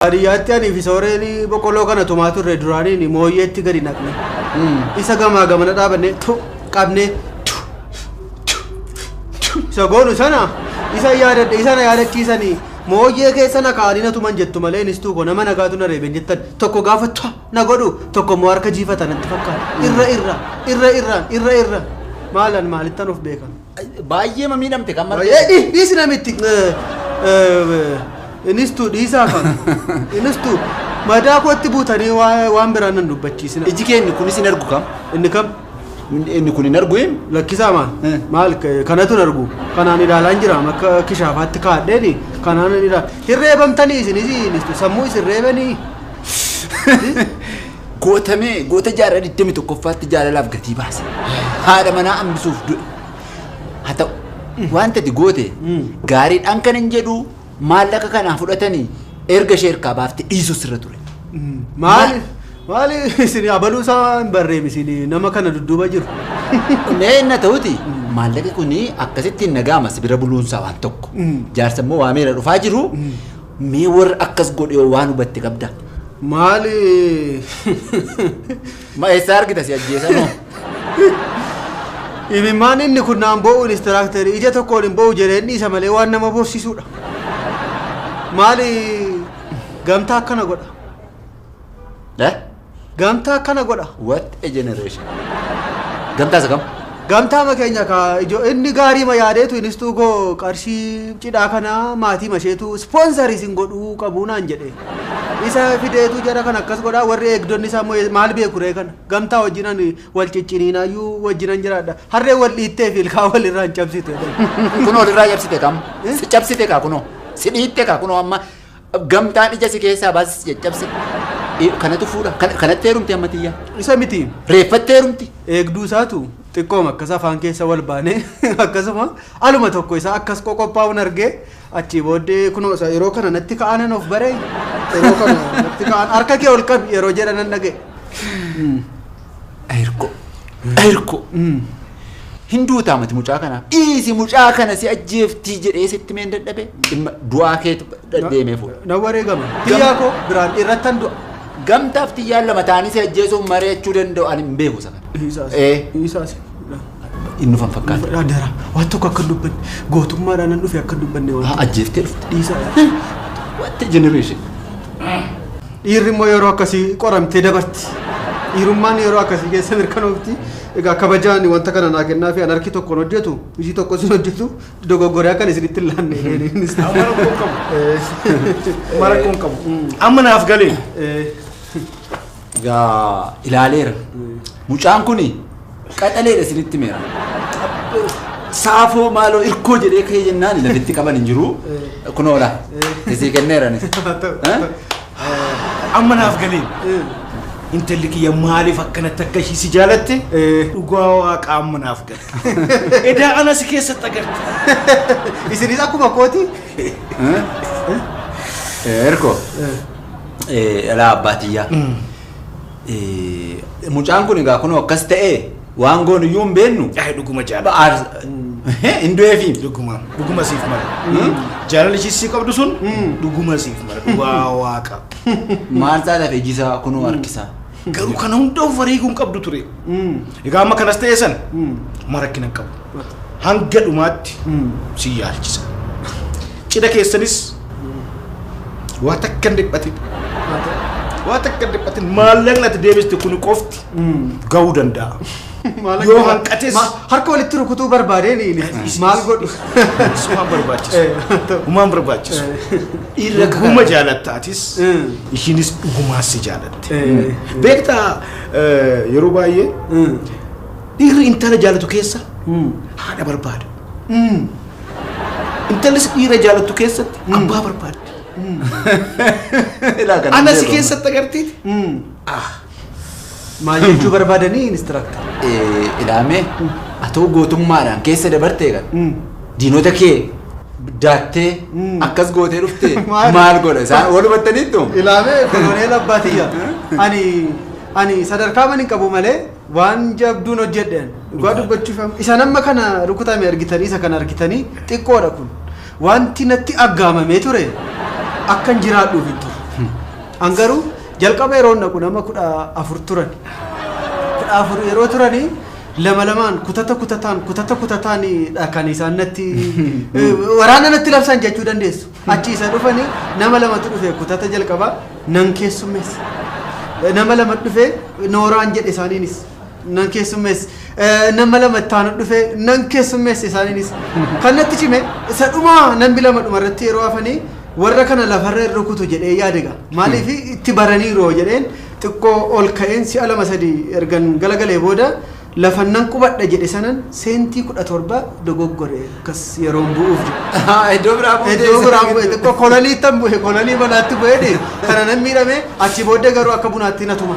Baadiyyaatti anii fi sooreen boqqolloo kana tumaa turre duraaniin mooyyeetti gadi naqne. Isa gamaa gamana dhaabanne tu qabne tu tu tu isa goonu sana isa yaadadhe isa na yaadachiisanii mooyyee keessa na kaa'anii na tuman jettu malee inistuu koo nama nagaatu na reeben jettan tokko gaafa tu na godhu tokko immoo harka jiifata natti fakkaata. Irra irra irra irraan irra irra maalan maalittan of beekan. Baay'ee miidhamte kan marge. Baay'ee dhiisi namitti. Inistu dhiisaa kan. Inistu madaa kootti buutanii waan biraan nan dubbachiisina. Iji keenya kunis hin argu kam? Inni kam? Inni kun hin argu him? Lakkisaa maal? Maal kanatu hin argu. Kanaan ilaalaan jira akka kishaafaatti kaadheeni kanaan ilaala. Hin reebamtanii isinis inistu sammuu isin reebanii. Gootamee goota jaarraa 21ffaatti jaalalaaf gatii baase. Haadha manaa hambisuuf du'e. Haa ta'u wanta ati goote gaariidhaan kan hin jedhu maallaqa kanaa fudhatanii erga ishee harkaa baafte dhiisuu sirra ture. Maali? Maali isin abaluu isaa hin barreem isin nama kana dudduuba jiru. Mee inni ta'uti maallaqi kun akkasitti hin nagaama si bira buluunsaa waan tokko. Jaarsa immoo waameera dhufaa jiru. Mee warra akkas godhe waan hubatte qabda. Maali? Ma eessaa argita si ajjeesanoo? Imimmaan inni kun naan boo'u inistiraaktarii ija tokkoon hin boo'u jedheen dhiisa malee waan nama boossisuudha. Maali gamtaa akkana godha? Eh? Gamtaa akkana godha. What a generation. Gamtaa isa kam? Gamtaa makeenya ka ijo inni gaarii ma yaadeetu inistuu koo qarshii cidhaa kanaa maatii masheetu ispoonsarii isin godhuu qabuu naan jedhe. Isa fideetu jara kan akkas godhaa warri eegdonni isaa immoo maal beeku ree kana gamtaa wajjinan wal cicciniinaayyuu wajjinan jiraadha. Harree wal dhiittee fi ilkaan wal irraa hin cabsitu. Kunoo walirraa cabsite kam? Si cabsite kaa kunoo. Si dhiitte kaa kunoo amma gamtaan ija si keessaa baasisi caccabse. Kanatu fuudha. Kanatti heerumti amma tiyyaa. Isa miti. Reeffatte heerumti. Eegduu isaatu xiqqooma akkas afaan keessa wal baanee akkasuma aluma tokko isaa akkas qoqophaa'uun argee achii booddee kunoo isa yeroo kana natti ka'anan of baree yeroo kana natti ka'an harka kee ol qabi yeroo jedhan nan dhaga'e. Ayirko. Ayirko. Hin duutaa mati mucaa kana. Dhiisi mucaa kana si ajjeeftii jedhee sitti meen dadhabe. Dhimma du'aa keetu deemee fuudha. Na wareegama. Tiyyaa koo biraan irrattan du'a. Gamtaaf tiyyaan lama ta'anii si ajjeesuun mari'achuu danda'u ani hin beeku isa kana. Isaas. Isaas. Inni nufan fakkaata. Dara waan tokko akka hin dubbanne gootummaadhaan nan dhufe akka hin dubbanne waan. Ajjeeftee dhufte. Dhiisaa. What a generation. Dhiirri immoo yeroo akkasii qoramtee dabarti. Dhiirummaan yeroo akkasii keessa mirkanoofti. Egaa kabajaan wanta kana naa kennaa fi an harki tokkoon hojjetu ishii tokko isin hojjetu dogoggoree akkan isinitti hin laanne. Amma rakkoon qabu. Amma rakkoon qabu. Amma naaf galee. Egaa ilaaleera. Mucaan kuni qaxaleedha isinitti meera. Saafoo maaloo irkoo jedhee ka'ee jennaan lafitti qaban hin jiru. Kunoodha. Isii kenneeranis. Amma naaf galee. Intalli kiyya maaliif akkanatti akka ishii si jaalatte dhugaa waaqa amma naaf gale. Edaa ana si keessatti agarte. Isinis akkuma kooti. Erko. Alaa abbaa tiyyaa. Mucaan kun egaa kunoo akkas ta'ee waan goonu iyyuu hin beeknu. Dhuguma jaalala. Hin du'eefi. Dhuguma dhuguma siif mala. Jaalala ishii si qabdu sun dhuguma siif mala dhugaa waaqa. Maal isaa lafa iji isaa kunoo harkisaa. Garuu kana hunda of wareeguu hin qabdu ture. Egaa amma kanas ta'e san ma rakkina hin qabu. Hanga dhumaatti si yaalchisa. Cidha keessanis waa takka hin dhiphatin. Waa takka hin dhiphatin maallaqni ati deebiste kun qofti ga'uu danda'a. Yoo hanqates harka walitti rukutuu barbaadeen maal godhu? Humaan barbaachisu. Humaan barbaachisu. Dhuguma jaalattaatis ishiinis dhugumaas si jaalatte. Beektaa yeroo baay'ee dhiirri intala jaalatu keessa haadha barbaada. Intallis dhiira jaalattu keessatti abbaa barbaaddi. Ana si keessatti agartiiti. Maal jechuu barbaadanii inistiraaktar? Ilaamee atoo gootummaadhaan keessa dabartee kan diinota kee daattee akkas gootee dhufte maal godha isaan wal hubattaniittu? Ilaamee koloneel abbaa tiyya. Ani sadarkaa man hin qabu malee waan jabduun hojjedheen dhugaa dubbachuuf isa nama kana rukutame argitanii isa kana argitanii xiqqoodha kun. Wanti natti aggaamamee ture akkan jiraadhuuf hin turre. An garuu jalqaba yeroo naqu nama 14 turan. 14 yeroo turanii lama lamaan kutata kutataan kutata kutataan dha kan isaan natti waraana natti labsan jechuu dandeessu. Achi isa dhufanii nama lamatu dhufe kutata jalqabaa nan keessummeessa. Nama lama dhufe nooraan jedhe isaaniinis nan keessummeessa. Nama lama ittaanu dhufe nan keessummeessa isaaniinis. Kan natti cime isa dhumaa namni lama dhumarratti yeroo hafanii warra kana lafarra hin rukutu jedhee yaade gaa. Maaliif itti baraniiru jedheen xiqqoo ol ka'een si'a lama sadi ergan galagalee booda lafa nan qubadha jedhe sanan seentii 17 dogoggore akkas yeroon bu'uuf jedhe. Iddoo biraa buutee. Iddoo biraa bu'e, xiqqoo kolonii tan bu'e, kolonii manaatti bu'ee kana nan miidhame. Achi booddee garuu akka bunaatti na tuma.